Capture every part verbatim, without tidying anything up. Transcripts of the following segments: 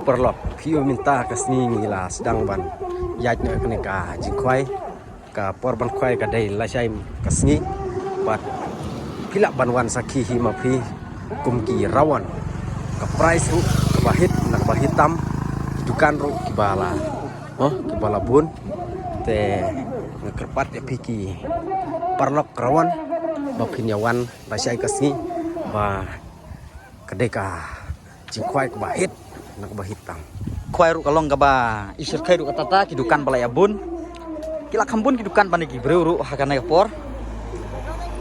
Paralok, phi ïohi mynta ka sngi ngi la sdang ban ïaid noh kane ka jingkhwai. Ka por ban khwai ka dei lashai ka sngi. Bad phi lah ban wan sakhi hi ma phi kum ki rawon. Ka price ruh kaba hit na kaba hit tam. Ki dukan ruh kiba la, oh, kiba la bun. Te nga kyrpad ïa phi ki paralok rawon ba phin ïa wan lashai ka sngi ba ka dei ka jingkhwai kaba hit na kaba hit tam. Khwai ruh ka long kaba i shyrkhei ruh kata ta, ki dukan ba la ïa bun. Ki la kham bun ki dukan ban ki briew ruh ha kane ka por.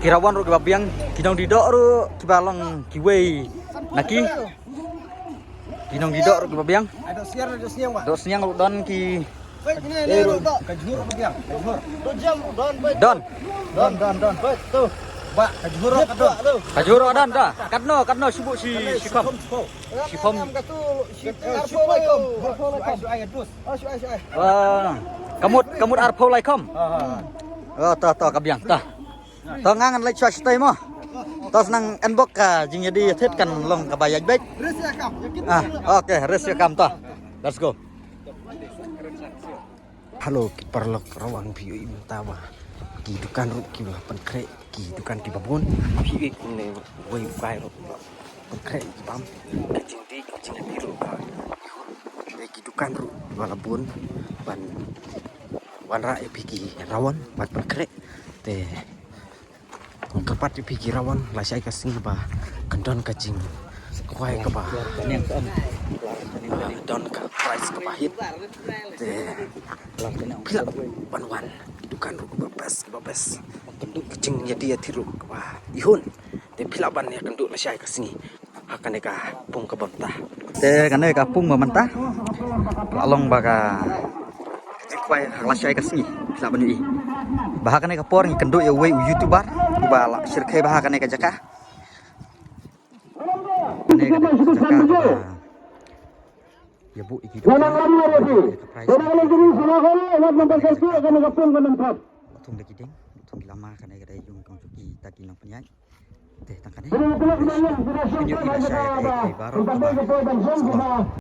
Ki rawon ruh kiba biang, ki nongdih doh ruh kiba long kiwei na ki. Ki nongdih doh ruh kiba biang. Doh sniang ruh don ki. Ka jhur ruh biang, ka jhur. Don. Don, don, don. Ba, ka jhur ruh ka don. Ka jhur ruh don ta. Katno, katno shu buh shi, shikhom. Shikhom. Shu ai, shu ai, dus. Ah, ka mut, ka mut arphew lai khom. Ah, ah. Oh, to, to, ka biang, to. To nga ngan leit shuwa shatei mo. To snang inbox ka jingïadie ïathied kan long kaba ïaid beit. Ah, okay, rest ïa kam to. Let's go. Hello, ki paralok rawon, phi ïohi mynta ba ki dukan ruh ki la pynkhreh, ki dukan kiba bun. Phi ïohi kumne wei u kai ruh pynkhreh ki bam. Ka jingdih ka jingdih ruh ka. Te ki dukan ruh ba la bun ban wanrah ïa phi ki rawon ban pynkhreh. Te nga kyrpad ïa phi ki rawon lashai ka sngi ba kan don ka jingkhwai kaba, ah, don ka price kaba hit. Te phi lah ban wan, ki dukan ruh kaba best, kaba best. Ka jingïadie ïathied ruh kaba ihun. Te phi lah ban ïakynduh lashai ka sngi ha kane ka pung kaba mynta. Te kane ka pung ba mynta la long ba ka jingkhwai ha lashai ka sngi, phi lah ban ïohi. Ba ha kane ka por ngi kynduh ïa uwei u YouTuber uba la shyrkhei ba ha kane ka jaka. Kane ka jaka kaba ïa buh ïa ki. Kane ka price. Thung da ki dieng, thung ki lama, kane ka dei yung kong ki ta ki nongpynïaid. Te tang kane. Pynïoh ïa lashai ïa kaei kaei baroh kaba sngewbha.